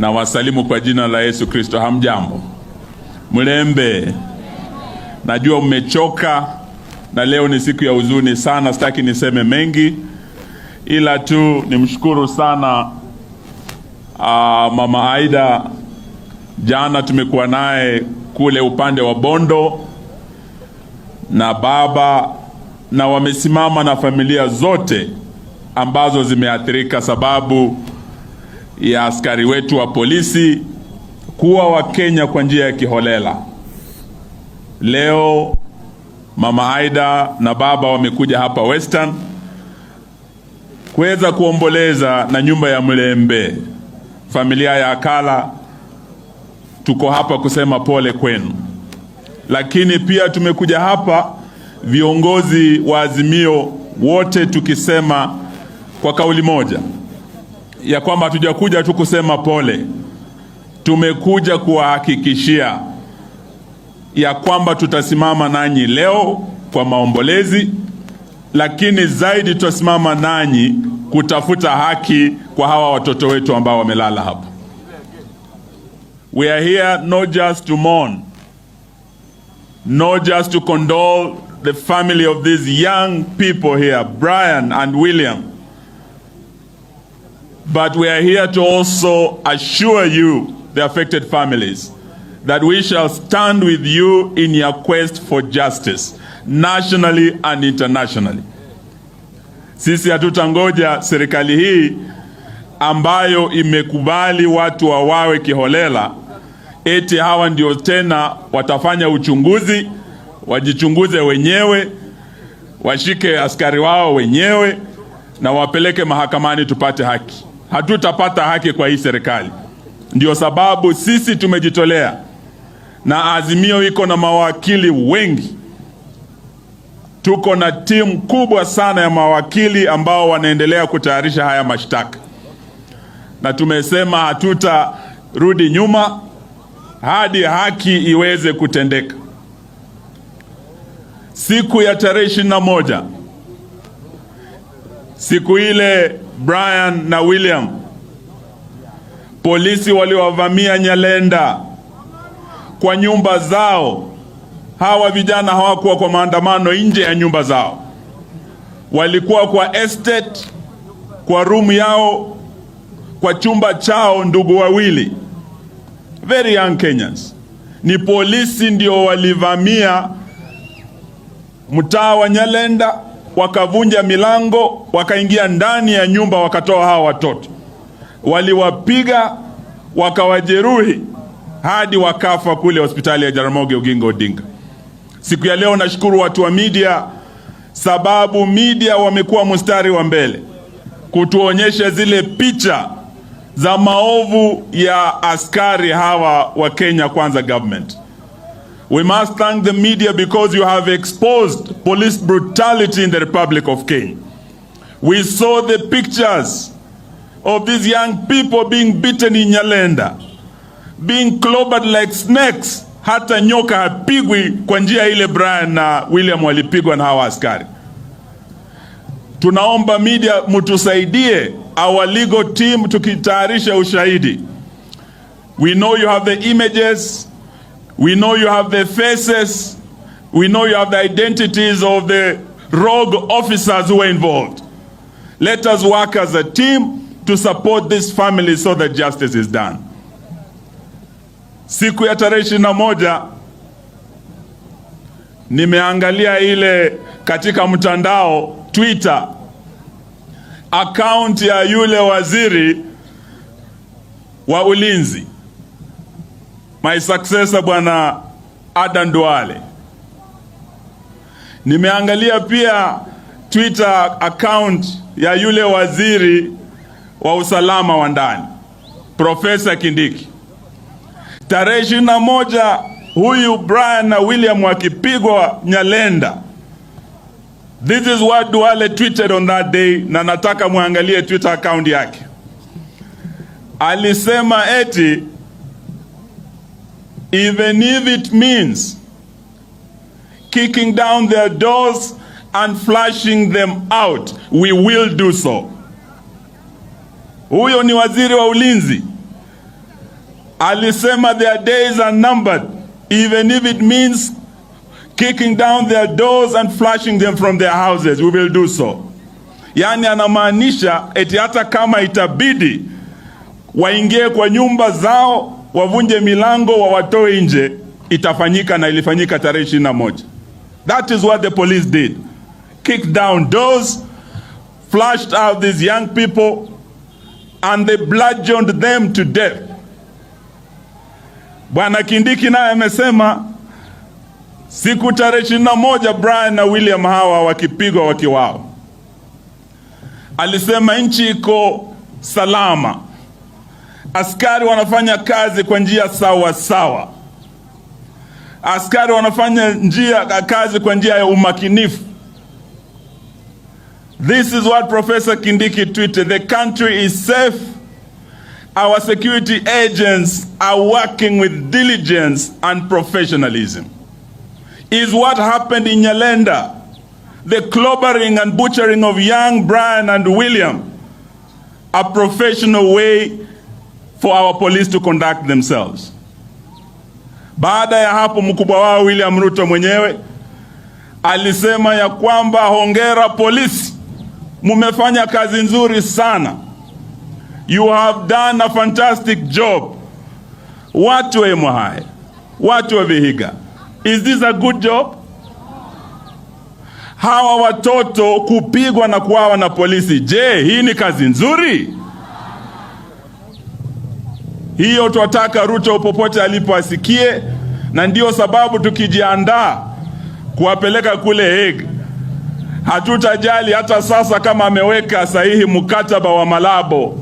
Nawasalimu kwa jina la Yesu Kristo. Hamjambo? Mulembe. Najua mmechoka na leo ni siku ya huzuni sana, sitaki niseme mengi, ila tu nimshukuru sana Mama Aida. Jana tumekuwa naye kule upande wa Bondo na baba, na wamesimama na familia zote ambazo zimeathirika sababu ya askari wetu wa polisi kuua Wakenya kwa njia ya kiholela. Leo Mama Aida na baba wamekuja hapa Western kuweza kuomboleza na nyumba ya Mulembe, familia ya Akala. Tuko hapa kusema pole kwenu, lakini pia tumekuja hapa viongozi wa Azimio wote tukisema kwa kauli moja ya kwamba hatujakuja tu kusema pole, tumekuja kuwahakikishia ya kwamba tutasimama nanyi leo kwa maombolezi, lakini zaidi tutasimama nanyi kutafuta haki kwa hawa watoto wetu ambao wamelala hapa. We are here not just to mourn, not just to condole the family of these young people here, Brian and William, but we are here to also assure you, the affected families, that we shall stand with you in your quest for justice, nationally and internationally. Sisi hatutangoja serikali hii ambayo imekubali watu wauawe kiholela, eti hawa ndio tena watafanya uchunguzi, wajichunguze wenyewe, washike askari wao wenyewe na wapeleke mahakamani tupate haki. Hatutapata haki kwa hii serikali. Ndio sababu sisi tumejitolea na Azimio iko na mawakili wengi. Tuko na timu kubwa sana ya mawakili ambao wanaendelea kutayarisha haya mashtaka, na tumesema hatutarudi nyuma hadi haki iweze kutendeka. Siku ya tarehe 21, siku ile Brian na William, polisi waliwavamia Nyalenda kwa nyumba zao. Hawa vijana hawakuwa kwa maandamano nje ya nyumba zao, walikuwa kwa estate, kwa room yao, kwa chumba chao, ndugu wawili, very young Kenyans. Ni polisi ndio walivamia mtaa wa Nyalenda, wakavunja milango, wakaingia ndani ya nyumba, wakatoa hawa watoto, waliwapiga, wakawajeruhi hadi wakafa kule hospitali ya Jaramogi Oginga Odinga. Siku ya leo nashukuru watu wa media, sababu media wamekuwa mstari wa mbele kutuonyesha zile picha za maovu ya askari hawa wa Kenya Kwanza government. We must thank the media because you have exposed police brutality in the Republic of Kenya. We saw the pictures of these young people being beaten in Nyalenda, being clobbered like snakes. Hata nyoka hapigwi kwa njia ile Brian na William walipigwa na hawa askari. Tunaomba media mtusaidie our legal team tukitayarisha ushahidi. We know you have the images, we know you have the faces, we know you have the identities of the rogue officers who were involved. Let us work as a team to support this family so that justice is done. Siku ya tarehe 21 nimeangalia ile katika mtandao Twitter account ya yule waziri wa ulinzi, my successor, Bwana Adan Duale. Nimeangalia pia Twitter account ya yule waziri wa usalama wa ndani, Profesa Kindiki. Tarehe 21 huyu Brian na William wakipigwa Nyalenda. This is what Duale tweeted on that day, na nataka muangalie Twitter account yake. Alisema eti, "Even if it means kicking down their doors and flushing them out, we will do so." Huyo ni waziri wa ulinzi. Alisema their days are numbered, even if it means kicking down their doors and flushing them from their houses, we will do so. Yaani anamaanisha eti hata kama itabidi waingie kwa nyumba zao, wavunje milango, wawatoe nje, itafanyika na ilifanyika tarehe 21. That is what the police did. Kicked down doors, flushed out these young people, and they bludgeoned them to death. Bwana Kindiki naye amesema siku tarehe 21 Brian na William hawa wakipigwa wakiuawa, alisema nchi iko salama, askari wanafanya kazi kwa njia sawa sawa, askari wanafanya kazi kwa njia ya umakinifu. This is what Professor Kindiki tweeted: "The country is safe. Our security agents are working with diligence and professionalism." Is what happened in Nyalenda, the clobbering and butchering of young Brian and William, a professional way for our police to conduct themselves? Baada ya hapo, mkubwa wao William Ruto mwenyewe alisema ya kwamba hongera polisi, mumefanya kazi nzuri sana. You have done a fantastic job. Watu wa Emuhaya, watu wa Vihiga, is this a good job? Hawa watoto kupigwa na kuuawa na polisi, je, hii ni kazi nzuri? Hiyo twataka Ruto popote alipo asikie, na ndio sababu tukijiandaa kuwapeleka kule Hague, hatutajali hata sasa kama ameweka sahihi mkataba wa Malabo,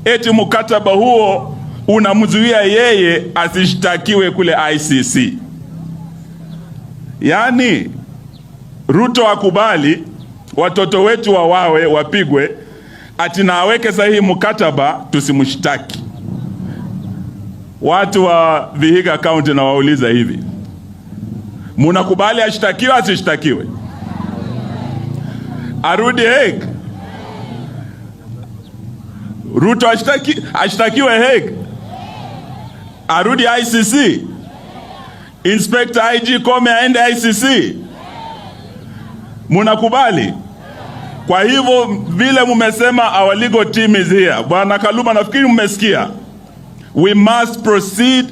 eti mkataba huo unamzuia yeye asishtakiwe kule ICC. Yaani Ruto akubali watoto wetu wauawe, wapigwe, ati na aweke sahihi mkataba tusimshtaki. Watu wa Vihiga County nawauliza hivi, munakubali ashtakiwe asishtakiwe? Arudi Hague? Ruto ashtakiwe Hague? Arudi ICC? Inspector IG Kome aende ICC? Munakubali? Kwa hivyo vile mumesema, our legal team is here. Bwana Kaluma, nafikiri mmesikia. We must proceed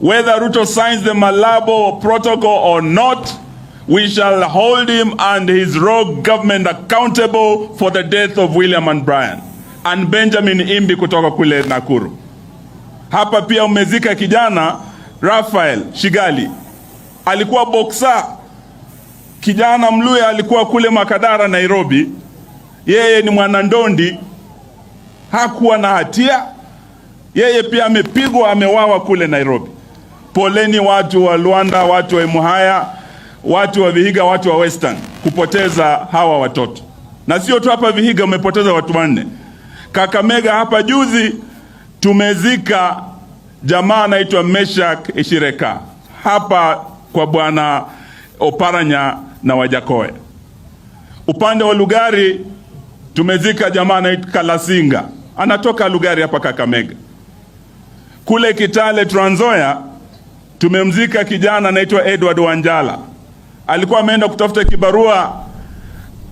whether Ruto signs the Malabo Protocol or not. We shall hold him and his rogue government accountable for the death of William and Brian and Benjamin Imbi kutoka kule Nakuru. Hapa pia umezika kijana Raphael Shigali, alikuwa boxer. Kijana Mluya alikuwa kule Makadara, Nairobi. Yeye ni mwanandondi, hakuwa na hatia. Yeye pia amepigwa, ameuawa kule Nairobi. Poleni watu wa Luanda, watu wa Emuhaya, watu wa Vihiga, watu wa Western kupoteza hawa watoto. Na sio tu hapa Vihiga umepoteza watu wanne. Kakamega hapa juzi tumezika jamaa anaitwa Meshak Ishireka hapa kwa bwana Oparanya na Wajackoyah. Upande wa Lugari tumezika jamaa anaitwa Kalasinga, anatoka Lugari hapa Kakamega. Kule Kitale Trans Nzoia tumemzika kijana anaitwa Edward Wanjala, alikuwa ameenda kutafuta kibarua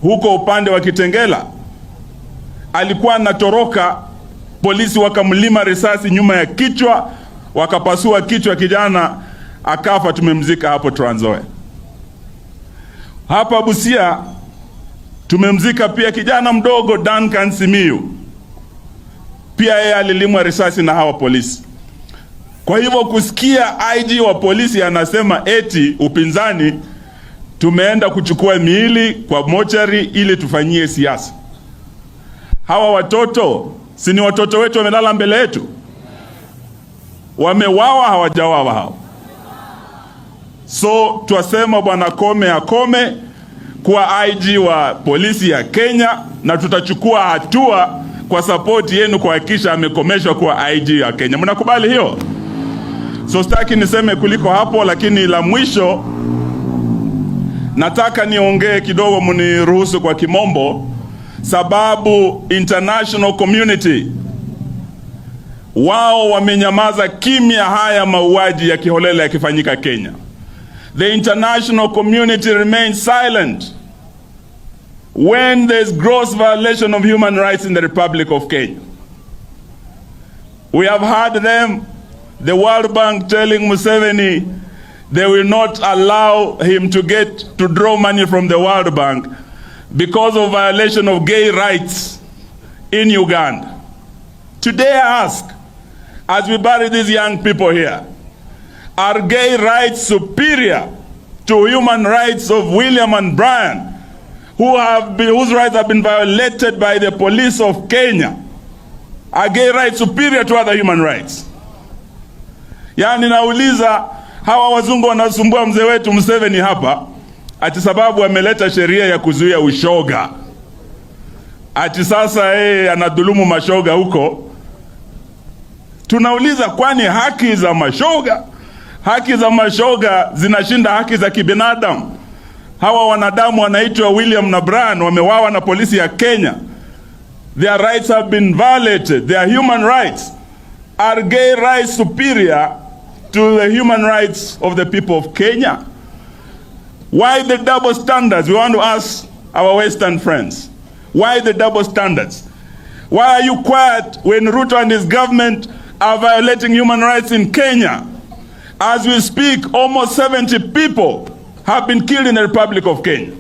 huko upande wa Kitengela, alikuwa anatoroka, polisi wakamlima risasi nyuma ya kichwa, wakapasua kichwa, kijana akafa. Tumemzika hapo Trans Nzoia. Hapa Busia tumemzika pia kijana mdogo Duncan Simiyu, pia yeye alilimwa risasi na hawa polisi. Kwa hivyo kusikia IG wa polisi anasema eti upinzani tumeenda kuchukua miili kwa mochari ili tufanyie siasa. Hawa watoto si ni watoto wetu, wamelala mbele yetu, wameuawa hawajauawa hao? So twasema bwana Kome akome kuwa IG wa polisi ya Kenya, na tutachukua hatua kwa support yenu kuhakikisha amekomeshwa kuwa IG ya Kenya. Mnakubali hiyo? So sitaki niseme kuliko hapo, lakini la mwisho nataka niongee kidogo, mniruhusu kwa kimombo, sababu international community Wao wamenyamaza kimya haya mauaji ya kiholela yakifanyika Kenya. The international community remains silent when there's gross violation of human rights in the Republic of Kenya. We have heard them, the World Bank, telling Museveni they will not allow him to get to draw money from the World Bank because of violation of gay rights in Uganda. Today I ask, as we bury these young people here, are gay rights superior to human rights of William and Brian, whose rights have been violated by the police of Kenya? Are gay rights superior to other human rights? Yaani nauliza, hawa wazungu wanasumbua mzee wetu Museveni hapa ati sababu ameleta sheria ya kuzuia ushoga, ati sasa yeye anadhulumu mashoga huko. Tunauliza, kwani haki za mashoga zinashinda haki za kibinadamu? Hawa wanadamu wanaitwa William na Brian wameuawa na polisi ya Kenya. Their rights have been violated, their human rights. Are gay rights superior to the human rights of the people of Kenya? Why the double standards? We want to ask our Western friends. Why the double standards? Why are you quiet when Ruto and his government are violating human rights in Kenya? As we speak, almost 70 people have been killed in the Republic of Kenya.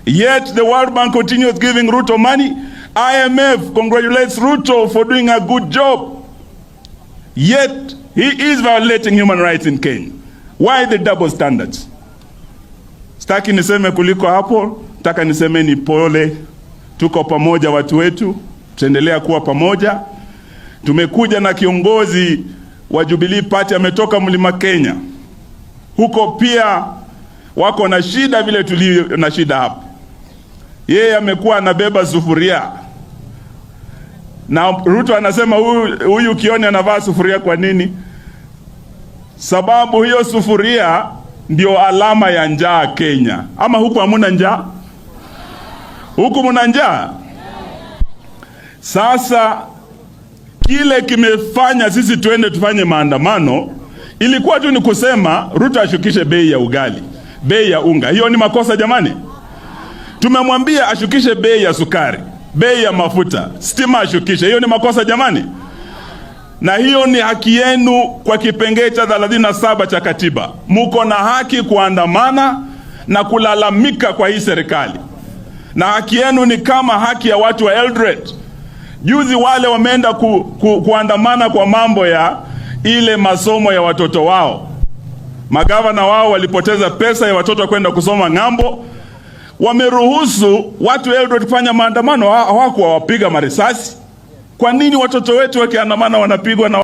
Yet the World Bank continues giving Ruto money. IMF congratulates Ruto for doing a good job. Yet he is violating human rights in Kenya. Why the double standards? Sitaki niseme kuliko hapo, nataka niseme ni pole. Tuko pamoja watu wetu, tutaendelea kuwa pamoja. Tumekuja na kiongozi wa Jubilee Party ametoka Mlima Kenya. Huko pia wako na shida vile tulio na shida hapa. Yeye amekuwa anabeba sufuria na Ruto anasema huyu Kioni anavaa sufuria kwa nini? Sababu hiyo sufuria ndio alama ya njaa Kenya. Ama huku hamuna njaa? Huku muna njaa? Sasa kile kimefanya sisi tuende tufanye maandamano ilikuwa tu ni kusema Ruto ashukishe bei ya ugali, bei ya unga. Hiyo ni makosa jamani? Tumemwambia ashukishe bei ya sukari, bei ya mafuta, stima ashukishe. Hiyo ni makosa jamani? Na hiyo ni haki yenu kwa kipengee cha 37 cha katiba. Muko na haki kuandamana na kulalamika kwa hii serikali, na haki yenu ni kama haki ya watu wa Eldoret. Juzi wale wameenda kuandamana kwa mambo ya ile masomo ya watoto wao. Magavana wao walipoteza pesa ya watoto kwenda kusoma ng'ambo. Wameruhusu watu Eldoret kufanya maandamano, hawakuwa wapiga marisasi. Kwa nini watoto wetu wakiandamana wanapigwa na